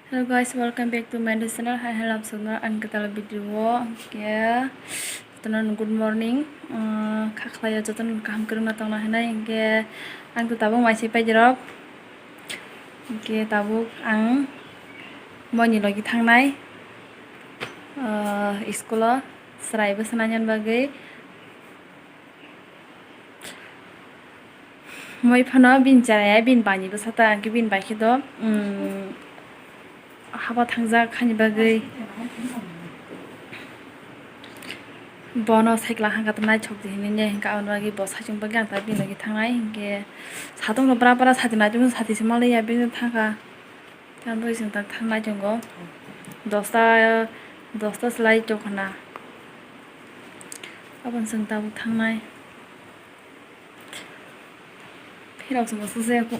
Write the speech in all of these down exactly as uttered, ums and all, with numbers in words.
Hello guys, welcome back to my channel. Hai, hello, sumna ang kwtal video o. Hwnkhe, jotono good morning. Uh, kha khlai o jotono kaham kwrwngna tongna hinai. Hwnkhe, ang to tabuk mai se paijak rok. Hwnkhe, tabuk ang moi ni logi thangnai, uh, school o chwrai bwswk naina bagwi. Moi phano bini chaya, bini bai ni bwsa ta, hwnkhe bini bai khe do, um, haba thangjak hani bagwi bono cycle hangkha naithok di hinwi ne, hwnkhe aboni bagwi bo saichung bagwi ang ta bini logi thangnai, hwnkhe satung rok bra bra sati naitung sati se manliya bini thangkha. Tamo chwng tak thangnai tongo. Dosta, dosta slai tongkhna. Aboni chwng tabuk thangnai. Phirok se bo sujaya kho.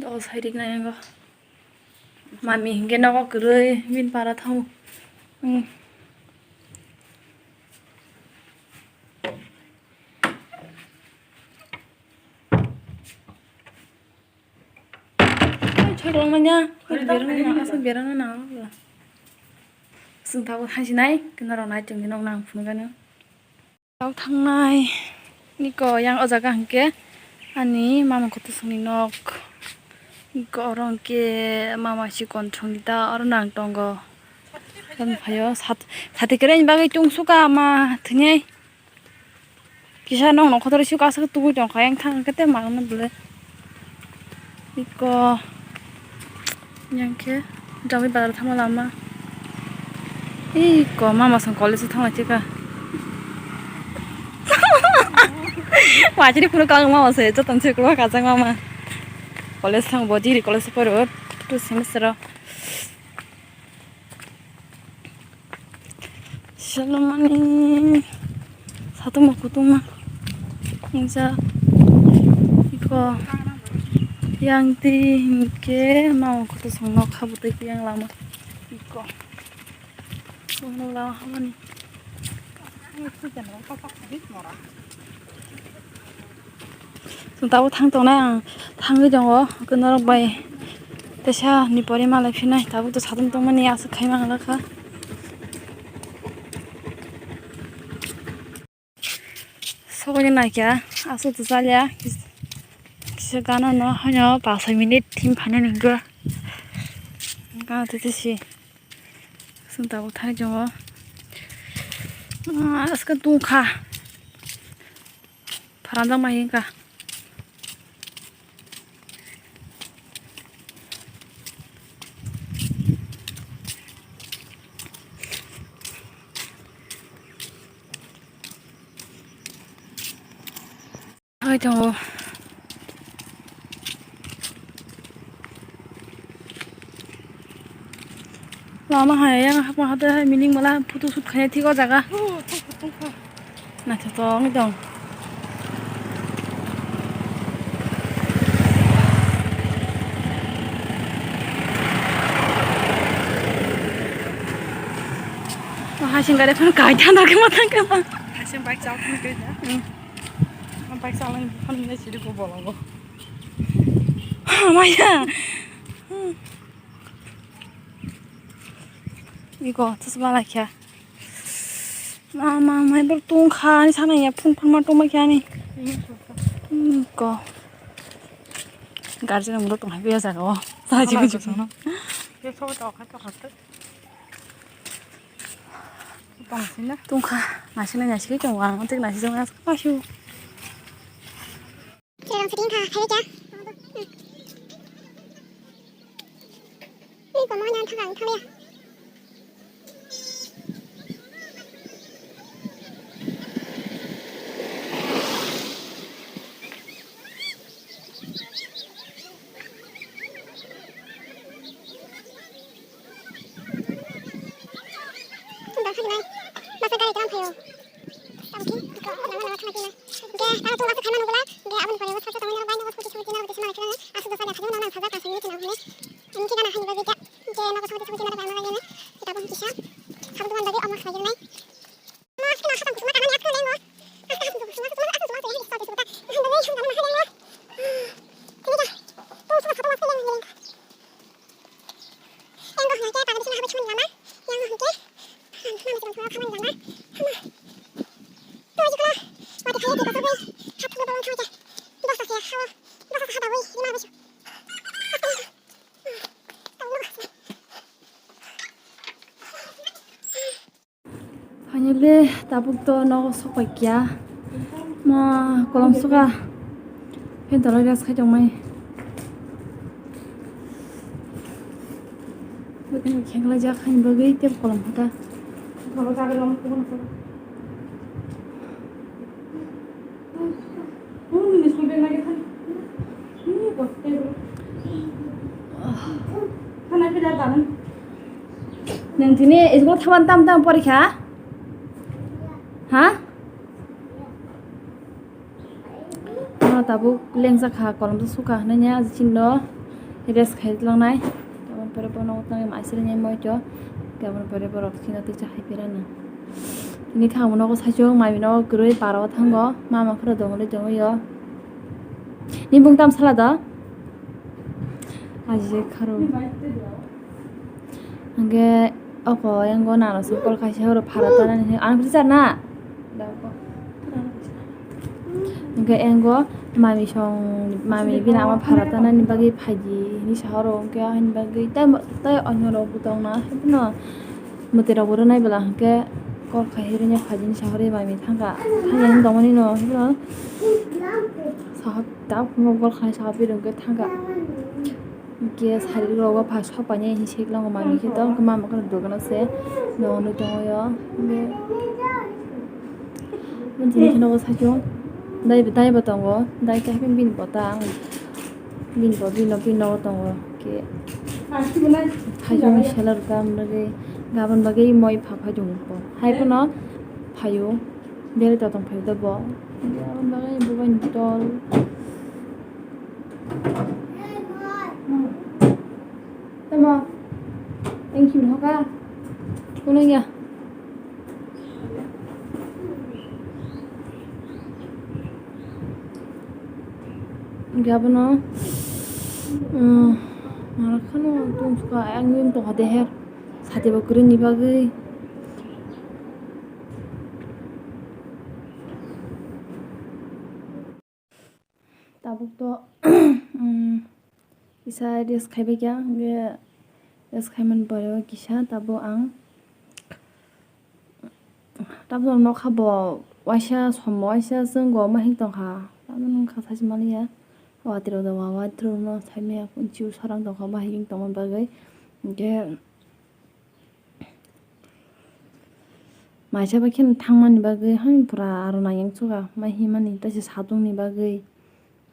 Dos hai rik nai ango. Mami hingke nogo kwrwi bini para thango. Hmm. Chorong manya, berang na, asal berang na. Sung tabo thansi nai, kena rong nai chungni nok nang phunugano. Tau thangnai niko yang o jaga hwnkhe ani mama kutusungni nok. Niko oro hwnkhe mama si konthongni ta oro nang tongo. Tamo phaio sat-, sati kwrwini bagwi tungsukha ma thwngwi. Kisa nokno kotor si kaisa tubui tongkha yang thang khe te magno bwle. Iko yang khe jagwi bazar thangma lama. Iko mama song college thangma chika. Wachiri puro kang mama se joton se kulo kajak mama. College thang bo jiri college poro two semester o. Salomani satuma kutuma. Insa iko yang ti hingke mau kutu songno khabu tei yang lama iko. Songno lama hamani. Chwng tabuk thang tongnai, ang thangwi tongo, hwnkhe norok bai teisa ni pore malai phinai, tabuk to satung tongmani aswk khai manglakha. Sokoni naikha, aswk to chalya, kisa gana no haino pash minute thim phanani hwnkhe gana tei tei si. Chwng tabuk thani tongo. Ah, aswk tungkha. Pharanjak mai wngkha. Hai tongo. Lama hai yang hapang hade hai mining mala photo shoot khaina thik o jaga. Naithotok wngwi tong. O hai sing gari phano kai thang da khe ma thang khe ma. Hai sing bike chal thang khe da. Hmm. Bike chal thang khe phano siri ko bolongo. Maya. Iko, chasma laikha. Ma, ma, mai bor tungkha, ani sana ya, phung phang ma tongma khe ani. Iko. Guardian muro tong hai, biya jaga o. Saji kuju. Tungkha, nasi na nasi tong, ang tik nasi tong, nasi. Khe rang sering kha, khayo kya? Ui, komo nyan thang ang thang ya. Tunda khajnai, masa gari tram phayo. Tamo khe, iko, lama lama thangna khe na. Hingke, tamo tong aswk khaima nukla, hingke aboni pore o salsa tongwi norok bai nogo scooty scooty norok tisa nang khe nang, aswk dosa le khajma nang sajak aswk ni khe nang hwnwi. Hingke gana hani bagwi khe, hingke nogo scooty scooty norok bai ma bai nang, tabo hingke sa, sabo tongmani bagwi omo khlai nai. Omo aswk no aswk tong kusuma tanani aswk lengo. Aswk aswk tong kusuma aswk tong aswk tong. Finally, tabuk to nogo sokpai kya. Ma kolom suka. Phen tolai rest khai tongmai. Khengla jak hani bagwi tep kolom hota. Nung tini school thaban tam tam porikha? Ha? Ano tabuk lengsa kha, kolom suka hwnwi ya, chini rest khai tlangnai. Tabuk pore bono tang ma asir nai moi cho. Tabuk pore borok chini twi chahai pirana. Tini kha mo nogo saichung, mai nogo kwrwi para o thango, mama khoro dongri dongwi o. Ni bung tam sala da? Aji kharo. Hingke oko yango nana sokol kaisa oro phara tanani hinwi ang kisa na. Hingke yango mami song mami bini ama phara tanani bagwi phaidi hinwi sa oro hingke ani bagwi tei tei onyo rok bo tongna hino mwtai rok bo rwnai bwla hingke kok khai rwnya phaidi hinwi sa oro mami thangka thangya hinwi tongmani no hino sahak tak phungo gol khai sahak bini hingke thangka. Hingke sari rok o pha sokpaini hinwi sik lango mami khe to hingke mama kheno dogano se nogwi tongo yo. Hingke tini kheno bo saichung dai bo dai bo tongo dai khe bini bota ang bini bo bini nogo tongo hingke saichung seller kam bagwi gabon bagwi moi pha phai tongo hai phano phaio bere totong phaio da bo gabon bagwi bubaini tol. Tamo, thank you, hoka. Kuno ya. Gabono, um, marakhano tungsuka ang yun tongha deher. Sati bo kwrwini bagwi. Tabuk to, um, kisa rest khaibai kha, hingke rest khaimani pore o kisa tabuk ang, tabuk nokha bo waisa som bo waisa chwng bo ma hing tongkha, tabuk nokha sachi manliya, watwi rok da watwi rok no saimanya chiu sarang tongkha ma hing tongma bagwi, hingke. Maisa bai kheno thangmani bagwi, hani pura aro nang yang chuka, mai himani taisa satungni bagwi.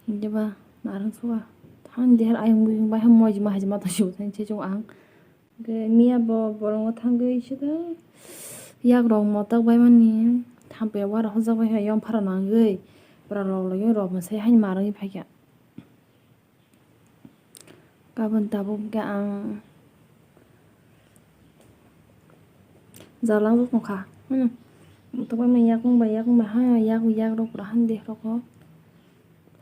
Hingke ba narang chuka, thani deher ayung buyung bai, moji ma haji ma tong sio thani se chung ang. Hingke miya bo bolongo thangwi sida yak rok motok bai mani, thampi rok bai rok hojak bai kha, yong phara nangwi, pura rok logio rok mwsai hani marangwi phaikha. Gabon tabuk hingke ang jalang rok tongkha. Hmm. Tokma yakung bai, yakung bai, ha, yak, yak rok pura hande rok o.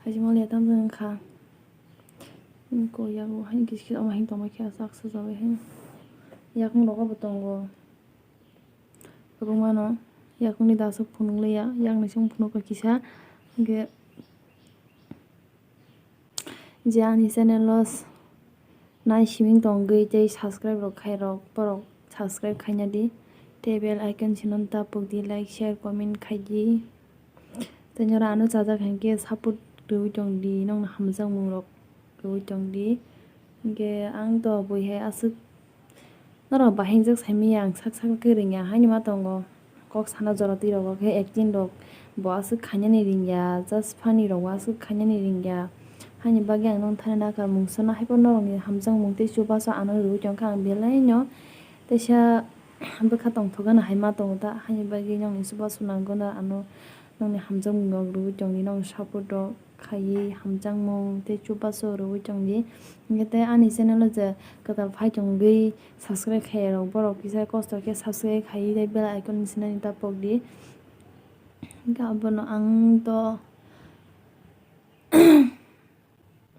Haji maliya tam wngkha. Ko yak o hai kis kis ama hing tongma khe sak sajagwi hai. Yakung rogo bo tongo. Kwbangmano yakungni dasok phunukliya, yakni song phunukha kisa. Hingke je ani channel o nai siming tongwi tei subscribe rok khairok, borok subscribe khaina di. Tei bell icon sino tapuk di, like, share, comment khai di. Tei noro ano chajak hinkhe support rwui tong di, nokni hamjakmung rok rwui tong di. Hinkhe ang to bui hai aswk norok bahainjak saimanya, ang sak sak khe ringya haini ma tongo. Kok sana jora twi rogo khe acting rok bo aswk khainani ringya, just funny rok bo aswk khainani ringya. Haini bagwi ang nokni thani nakar mung sano, haiphano norokni hamjakmung tei chubachu ano rwui tongkha ang belai no. Teisa bwkha tongthok gana hai ma tongo ta, haini bagwi nokni chubachu nangkukno ano nokni hamjakmung rok rwui tongdi, nokni support rok khaiwi hamjakmung tei chubachu rwui tongdi. Hinkhe tei ani channel o je kwtal phai tongwi subscribe khaiyarok borok kisa kosto khe subscribe khaiwi tei bell icon ni sinani ta pokdi. Hinkhe abono ang to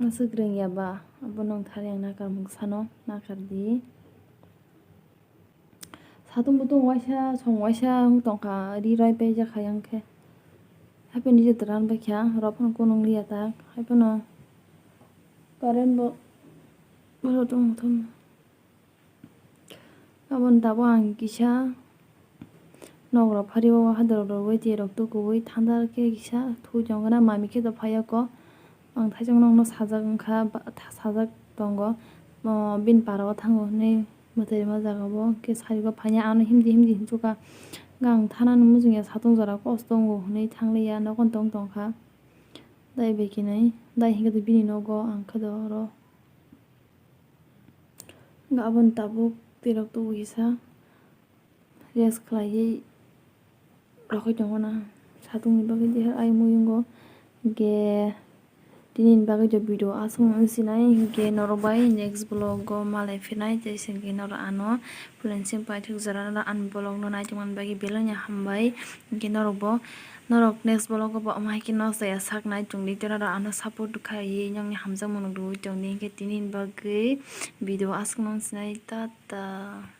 aswk rwngya ba, abono wngthar yang nakar mung sano nakar di. Satung butung waisa song waisa wng tongkha, ri roi paijak kha yang khe. Haiphano niji dran bai kha, rok phano kunung liya tak, haiphano current bo, bo tong thung. Aboni tabuk ang kisa nok rok phari o, hadrok rwui twi rok tukuui thanda khe kisa thui tong khna, mami khe to phai ya kho. Ang thaisok nokno sajak wngkha, ba-, tha-, sajak tongo, o, bini para o thango hwnwi mwtai rwma jaga bo, hwnkhe sari o phai ya, ano himdi himdi hinsukkha, hwnkhe ang thanani muchung ya satung jora kosto tongo hwnwi thang liya, nokhon tong tongkha. Dai bai khe nai, dai hinkhe bini nogo ang khe do oro. Hwnkhe aboni tabuk twi rok tubu kisa rest khlaiwi rokhe tongo na. Satung ni bagwi dihar ai mui wngo. Hwnkhe tini ni bagwi do video aswk no sinai, hwnkhe norok bai next vlog o malai phinai, tei se hwnkhe norok ano pulensing paithak jora no ani vlog no naitok mani bagwi belai no hambai. Hwnkhe norok bo, norok next vlog o bo omo hai khe no chaya sak nai tongdi, tei norok ano support khaiwi nokni hamjakmung rwui tongdi. Hwnkhe tini ni bagwi video aswk no sinai, tata.